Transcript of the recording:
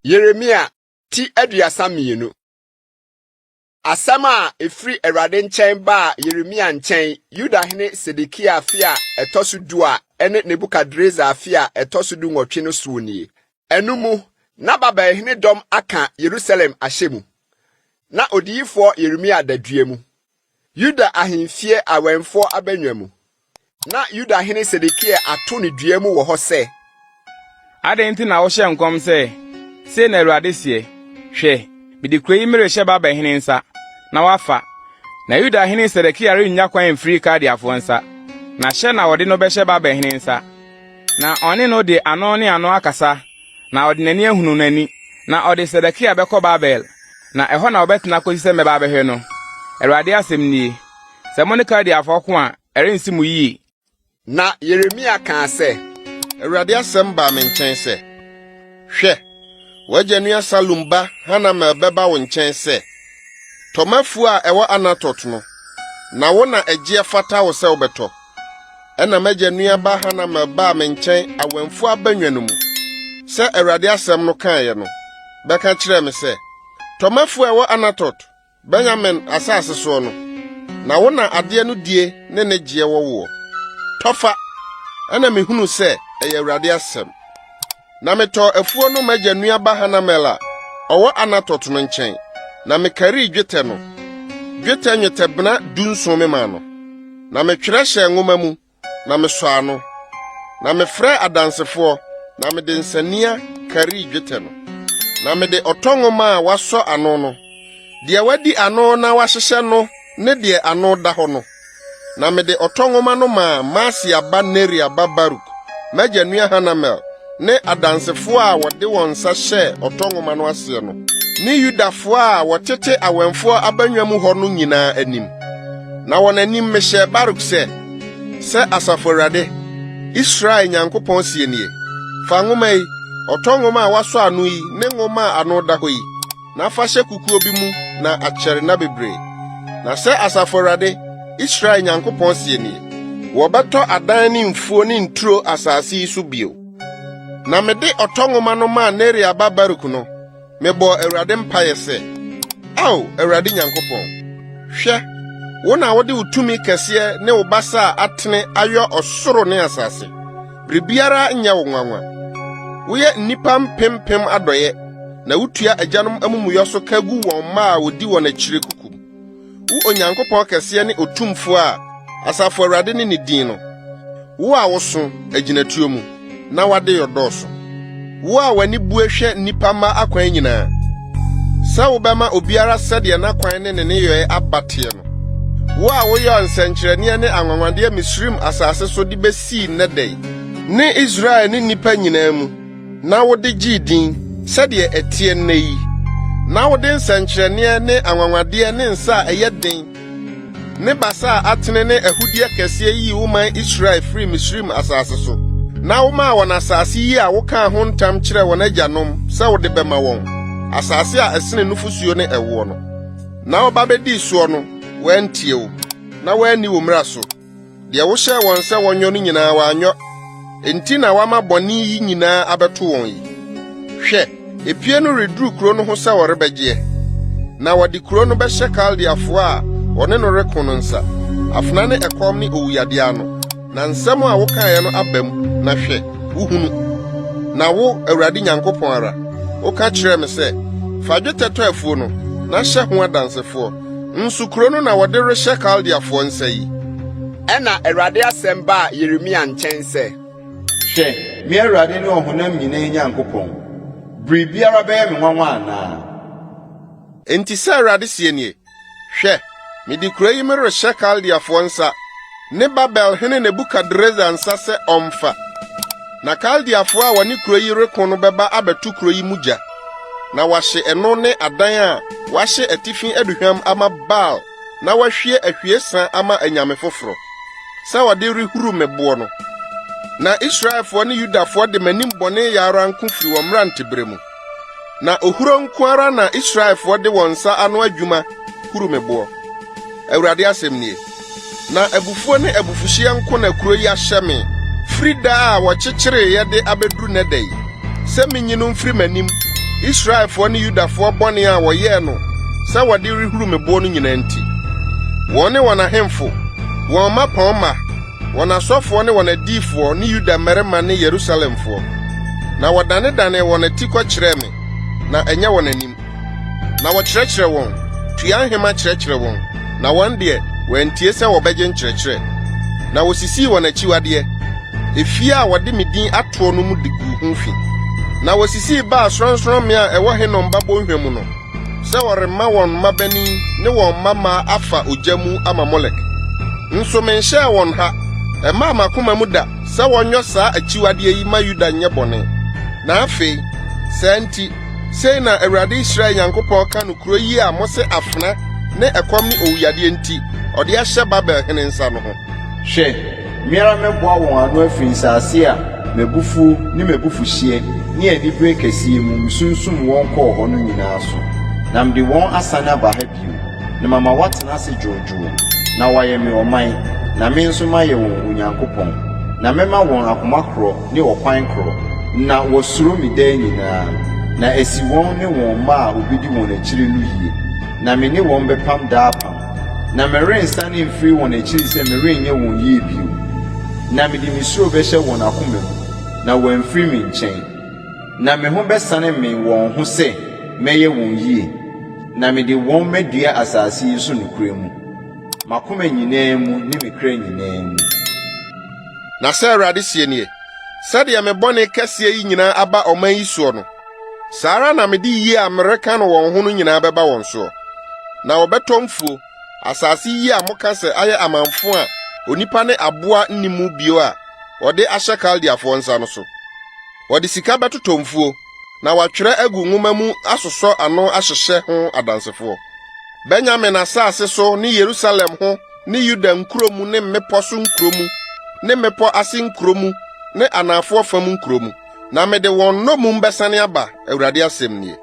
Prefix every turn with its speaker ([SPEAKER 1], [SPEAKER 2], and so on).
[SPEAKER 1] Yeremia ti 32. Asɛm a ɛfiri Awurade nkyɛn baa Yeremia nkyɛn Yudahene Sedekia afe a ɛtɔ so du a ɛne Nebukadresar afe a ɛtɔ so 18 no soɔ nie. Ɛno mu, na Babelhene dɔm aka Yerusalem ahyɛ mu. Na odiyifoɔ Yeremia da dua mu, Yuda ahemfie awɛmfoɔ abannwa mu. Na Yuda hene Sedekia ato no dua mu wɔ hɔ sɛ.
[SPEAKER 2] Adɛn nti na wohyɛ nkɔm sɛ, 'Sei na Awurade seɛ, Hwɛ, mede kurow yi merehyɛ Babel hene nsa, na wafa, na Yuda hene Sedekia rennya kwan mfiri Kaldeafo nsa, na hyɛ na wɔde no bɛhyɛ Babel hene nsa, na ɔne no de ano ne ano akasa, na ɔde n'ani ahunu n'ani, na ɔde Sedekia bɛkɔ Babel, na ɛhɔ na ɔbɛtena akosi sɛ mɛba abɛhwɛ no. Awurade asɛm nie. Sɛ mo ne Kaldeafo ko a, ɛrensi mo yiye.
[SPEAKER 1] Na Yeremia kaa sɛ.
[SPEAKER 3] Awurade asɛm baa me nkyɛn sɛ, Hwɛ, w'agya nua Salum ba Hanamel bɛba wo nkyɛn sɛ, 'Tɔ m'afuw a ɛwɔ Anatot no, na wo na ɛgyeɛ fata wo sɛ wobɛtɔ.' Ɛnna m'agya nua ba Hanamel baa me nkyɛn awɛmfo abannwa no mu, sɛ Awurade asɛm no kaeɛ no, bɛka kyerɛɛ me sɛ, 'Tɔ m'afuw a ɛwɔ Anatot, Benyamin asase soɔ no, na wo na adeɛ no die ne ne gyeɛ wɔ woɔ. Tɔ fa! Ɛnna mehunuu sɛ ɛyɛ Awurade asɛm. Na metɔɔ afuo no m'agya nua ba Hanamel a ɔwɔ Anatot no nkyɛn, na mekarii dwetɛ no, dwetɛ nnwetɛbena 17 memaa no. Na metwerɛ hyɛɛ nwoma mu na mesɔɔ ano, na mefrɛɛ adansefoɔ, na mede nsania karii dwetɛ no. Na mede ɔtɔ nwoma a wɔasɔ ano no, deɛ wɔadi ano na wɔahyehyɛ no ne deɛ ano da hɔ no, na mede ɔtɔ nwoma no maa Maaseia ba Neria ba Baruk, m'agya nua Hanamel, ne adansefoɔ a wɔde wɔn nsa hyɛɛ ɔtɔ nwoma no aseɛ no, ne Yudafoɔ a wɔtete awɛmfoɔ abannwa mu hɔ no nyinaa anim. Na wɔn anim mehyɛɛ Baruk sɛ, Sɛ Asafo Awurade, Israel Nyankopɔn seɛ nie, Fa nwoma yi, ɔtɔ nwoma a wɔasɔ ano yi ne nwoma a ano da hɔ yi, na fa hyɛ kukuo bi mu na akyɛre nna bebree. Na sɛ Asafo Awurade, Israel Nyankopɔn seɛ nie, Wɔbɛtɔ adan ne mfuo ne nturo asase yi so bio. Na mede ɔtɔ nwoma no maa Neria ba Baruk no, mebɔɔ Awurade mpaeɛ sɛ, Ao, Awurade Nyankopɔn, hwɛ, wo na wode wo tumi kɛseɛ ne wo basa a atene ayɔ ɔsoro ne asase. Biribiara nyɛ wo nwanwa. Woyɛ nnipa mpempem adɔeɛ, na wutua agyanom amumuyɔ so ka gu wɔn mma a wodi wɔn akyiri kokom. Wo Onyankopɔn kɛseɛ ne otumfoɔ a Asafo Awurade ne ne din no, wo a woso agyinatuo mu, na w'adeyɔ dɔɔso. Wo a w'ani bue hwɛ nnipa mma akwan nyinaa, sɛ wobɛma obiara sɛdeɛ n'akwan ne ne nneyɔe aba teɛ no. Wo a woyɔɔ nsɛnkyerɛnneɛ ne anwanwadeɛ Misraim asase so de besii nnɛ da yi, ne Israel ne nnipa nyinaa mu, na wode gyee din sɛdeɛ ɛteɛ nnɛ yi, na wode nsɛnkyerɛnneɛ ne anwanwadeɛ ne nsa a ɛyɛ den ne basa a atene ne ahudeɛ kɛseɛ yii wo man Israel firii Misraim asase so, na womaa wɔn asase yi a wokaa ho ntam kyerɛɛ wɔn agyanom sɛ wode bɛma wɔn, asase a ɛsene nufosuo ne ɛwoɔ no. Na wɔba bɛdii soɔ no, wɔantie wo, na wɔanni wo mmara so. Deɛ wohyɛɛ wɔn sɛ wɔnyɔ no nyinaa wɔanyɔ, enti na woama bɔne yi nyinaa abɛto wɔn yi. Hwɛ, epie no reduru kuro no ho sɛ wɔrebɛgyeɛ, na wɔde kuro no bɛhyɛ Kaldeafoɔ a wɔne no reko no nsa, afena ne ɛkɔm ne owuyadeɛ ano. Na nsɛm a wokaeɛ no aba mu, na hwɛ, wohunu. Na wo, Awurade Nyankopɔn ara, woka kyerɛɛ me sɛ, 'Fa dwetɛ tɔ afuo no, na hyɛ ho adansefoɔ. Nso kuro no na wɔde rehyɛ Kaldeafoɔ nsa yi.
[SPEAKER 1] Ɛnna Awurade asɛm baa Yeremia nkyɛn sɛ.
[SPEAKER 4] Hwɛ, me Awurade ne ɔhonam nyinaa Nyankopɔn, biribiara bɛyɛ me nwanwa anaa?
[SPEAKER 3] Enti sɛ Awurade seɛ nie, Hwɛ, mede kuro yi merehyɛ Kaldeafoɔ nsa ne Babel hene Nebukadresar nsa sɛ ɔmfa. Na Kaldeafoɔ a wɔne kuro yi reko no bɛba abɛto kuro yi mu gya, na wɔahye ɛno ne adan a wɔahye atifi aduhwam ama Baal na wɔahwie ahwiesa ama anyame foforo, sɛ wɔde rehuru me boɔ no. Na Israelfoɔ ne Yudafoɔ de m'anim bɔne yɛ ara nko firi wɔn mmerantebere mu. Na ohuro nko ara na Israelfoɔ de wɔn nsa ano adwuma huru me boɔ, Awurade asɛm nie. Na abufuo ne abufuhyeɛ nko na kuro yi ahyɛ me firi da a wɔkyekyereeɛ de abɛduru nnɛ da yi, sɛ menyi no mfiri m'anim. Israelfoɔ ne Yudafoɔ bɔne a wɔyɛɛ no sɛ wɔde rehuru me boɔ no nyinaa nti. Wɔn ne wɔn ahemfo, wɔn mmapɔmma, wɔn asɔfoɔ ne wɔn adiyifoɔ ne Yuda mmarima ne Yerusalemfoɔ. Na wɔdanedanee wɔn atikɔ kyerɛɛ me, na ɛnyɛ wɔn anim. Na wɔkyerɛkyerɛ wɔn, tua nhema kyerɛkyerɛ wɔn, na wɔn deɛ, wɔantie sɛ wɔbɛgye nkyerɛkyerɛ. Na wosisii wɔn akyiwadeɛ, efie a wɔde me din atoɔ no mu de guu ho fi. Na wosisii Baal sorɔnsorɔmmea a ɛwɔ Hinom ba bɔnhwa mu no, sɛ wɔrema wɔn mmabanin ne wɔn mmammaa afa ogya mu ama Molek. Nso menhyɛɛ wɔn ha, ɛmmaa m'akoma mu da sɛ wɔnyɔ saa akyiwadeɛ yi ma Yuda nyɛ bɔne. Na afei, saa nti, Sei na Awurade Israel Nyankopɔn ka no kuro yi a mose afena ne ɛkɔm ne owuyadeɛ nti ɔde ahyɛ Babel hene nsa no ho.
[SPEAKER 4] Hwɛ, me ara mɛboa wɔn ano afiri nsase a m'abufuo ne m'abufuhyeɛ ne anibere kɛseɛ mu mesunsum wɔn kɔɔ hɔ no nyinaa so, na mede wɔn asane aba ha bio, na mama wɔatena ase dwoodwoo, na wɔayɛ me ɔman, na me nso mayɛ wɔn Onyankopɔn. Na mɛma wɔn akoma korɔ ne ɔkwan korɔ, na wɔasuro me daa nyinaa, na asi wɔn ne wɔn mma a wɔbɛdi wɔn akyire no yie, na me ne wɔn bɛpam daa apam, na merensane mfiri wɔn akyiri sɛ merenyɛ wɔn yie bio. Na mede me suro bɛhyɛ wɔn akoma mu, na wɔamfiri me nkyɛn. Na me ho bɛsane me wɔn ho sɛ mɛyɛ wɔn yie, na mede wɔn madua asase yi so nokorɛ mu, m'akoma nyinaa mu ne me kra nyinaa mu.
[SPEAKER 3] Na sɛ Awurade seɛ nie, Sɛdeɛ me bɔne kɛseɛ yi nyinaa aba ɔman yi soɔ no, saa ara na mede yie a mereka no wɔn ho no nyinaa bɛba wɔn soɔ. Na wɔbɛtɔ mfuo, asase yi a moka sɛ ayɛ amamfo a onipa ne aboa nni mu bio a wɔde ahyɛ Kaldeafoɔ nsa no so. Wɔde sika bɛtotɔ mfuo, na wɔatwerɛ agu nwoma mu asosɔ ano ahyehyɛ ho adansefoɔ. Benyamin asase so ne Yerusalem ho ne Yuda nkuro mu ne mmepɔ so nkuro mu ne mmepɔ ase nkuro mu ne anafoɔ fam nkuro mu. Na mede wɔn nnommum bɛsane aba, Awurade asɛm nie.